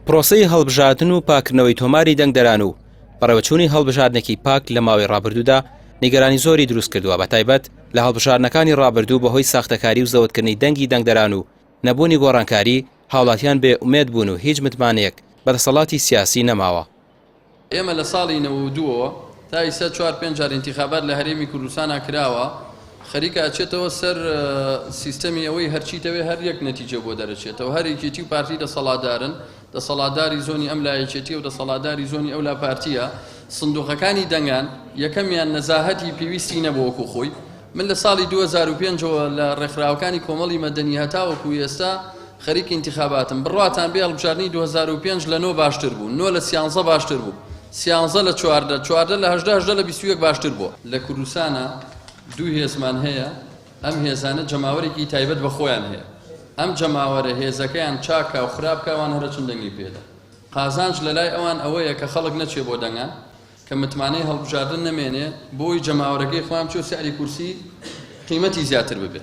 پرۆسەی هەڵبژاردن و پاکردنەوەی تۆماری دەنگدەران و بەڕێوەچوونی هەڵبژاردنێکی پاک لە ماوەی ڕابردوودا نیگەرانی زۆری دروست کردووە بە تایبەت لە هەڵبژاردنەکانی ڕابردوو بەهۆی ساختەکاری و زەوتکردنی دەنگی دەنگدەران و نەبوونی گۆڕانکاری هاوڵاتیان بێ ئومێد بوون و هیچ متمانەیەک بە دەسەڵاتی سیاسی نەماوە. ئێمە لە ساڵی 92ەوە تا ئیستا چوار پێنج جار ئینتیخابات لە هەرێمی کوردستانا کراوە، خەریکە ئەچێتەوە سەر سیستەمی ئەوەی هەرچیتەوێ هەر یەک نەتیجە بۆ دەرەچێتەوە، هەر یەکێتی و پارتی دەسەڵاتدارن، دەسەڵاتداری زۆنی ئەم لا یەکێتیە و دەسەڵاتداری زۆنی ئەو لا پارتیە، سندوقەکانی دەنگان یەکەمیان نەزاهەتی پێویستی نەبوو وەکو خۆی، من لە ساڵی 2005 ەوە لە ڕێکخراوەکانی کۆمەڵی مەدەنی هەتاوەکو ئێستا خەریکی ئینتیخاباتم، بڕواتان بێ هەڵبژاردنی 2005 لە نۆ باشتر بوو، نۆ لە سیانزە باشتر بوو، سیانزە لە 14، 14 لە 18، 18 لە 21 باشتر بووە. لە کوردستانا دوو هێزمان هەیە، ئەم هێزانە جەماوەرێکی تایبەت بە خۆیان هەیە، ئەم جەماوەرە هێزەکەیان چاک کا و خراپ کا ئەوان هەرەچن دەنگی پێدەن. قازانج لەلای ئەوان ئەوەیە کە خەڵک نەچێ بۆ دەنگان، کە متمانەی هەڵبژاردن نەمێنێ بۆی جەماوەرەکەی خۆیان بچێ و سعری کورسی قیمەتی زیاتر ببێ.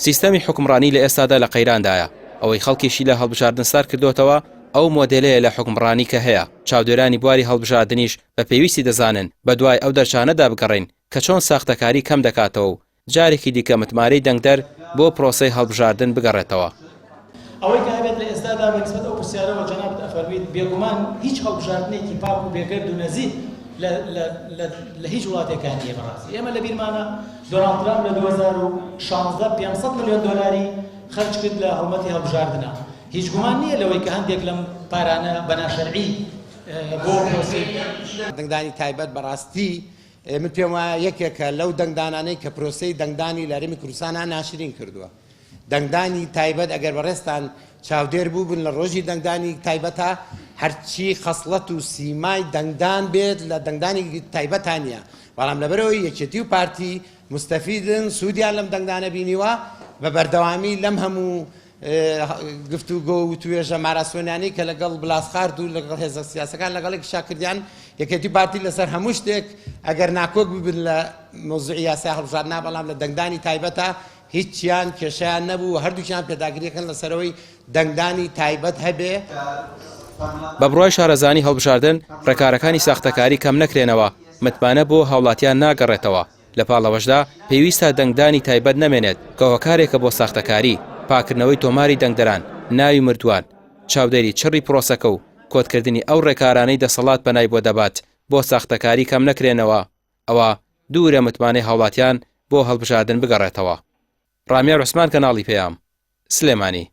سیستەمی حوکمڕانی لە ئێستادا لە قەیراندایە، ئەوەی خەڵکیشی لە هەڵبژاردن سار کردۆتەوە ئەو مۆدێلەیە لە حوکمڕانی کە هەیە، چاودێرانی بواری هەڵبژاردنیش بە پێویستی دەزانن بەدوای ئەو دەرچانەدا بگەڕێین کە چۆن ساختەکاری کەم دەکاتەوە و جارێکی دیکە متمانەی دەنگدەر بۆ پرۆسەی هەڵبژاردن بگەڕێتەوە. ئەوەی کە هەبێت لە ئێستادا بە نیسبەت ئەو پرسیارەوە جەنابت ئەفەرموویت بێگومان هیچ هەڵبژاردنێکی پاک و بێگەرد و نەزیه لە لە لە لە هیچ وڵاتێکا نییە بەڕاستی ئێمە لە بیرمانە دۆناڵد ترامپ لە 2016 500 ملیۆن دۆلاری خەرج کرد لە هەڵمەتی هەڵبژاردنا هیچ گومان نییە لەوەی کە هەندێک لەم پارانە بە ناشەرعی بۆ پرۆسەی دەنگدانی تایبەت بەڕاستی من پێم وایە یەکێکە لەو دەنگدانانەی کە پرۆسەی دەنگدانی لە هەرێمی کوردستانا ناشرین کردووە. دەنگدانی تایبەت ئەگەر بەڕێزتان چاودێر بووبن لە ڕۆژی دەنگدانی تایبەتا هەرچی خەسڵەت و سیمای دەنگدان بێت لە دەنگدانی تایبەتا نییە بەڵام لەبەرئەوەی یەکێتی و پارتی موستەفیدن سوودیان لەم دەنگدانە بینیوە بە بەردەوامی لەم هەموو گفتوگۆ و وتوێژە ماراسۆنیانەی کە لەگەڵ بلاسخارت و لەگەڵ هێزە سیاسەکان لەگەڵ یەکیشا کردیان، یەکێتی و پارتی لەسەر هەموو شتێک ئەگەر ناکۆک ببن لە مەوزوعی یاسای هەڵبژاردنا بەڵام لە دەنگدانی تایبەتا هیچیان کێشەیان نەبوو و هەردووکیان پێداگریەکەن لەسەرەوەی دەنگدانی تایبەت هەبێ. بە بڕوای شارەزانی هەڵبژاردن، ڕێکارەکانی ساختەکاری کەم نەکرێنەوە، متمانە بۆ هاوڵاتیان ناگەڕێتەوە. لە پاڵ ئەوەشدا پێویستە دەنگدانی تایبەت نەمێنێت کە هۆکارێکە بۆ ساختەکاری، پاککردنەوەی تۆماری دەنگدەران، ناوی مردووان، چاودێری چڕی پرۆسەکە و کۆتکردنی ئەو ڕێکارانەی دەسەڵات پەنای بۆ دەبات بۆ ساختەکاری کەم نەکرێنەوە ئەوا دوورە متمانەی هاوڵاتیان بۆ هەڵبژاردن بگەڕێتەوە. ڕامیار عوسمان کەناڵی پەیام، سلێمانی.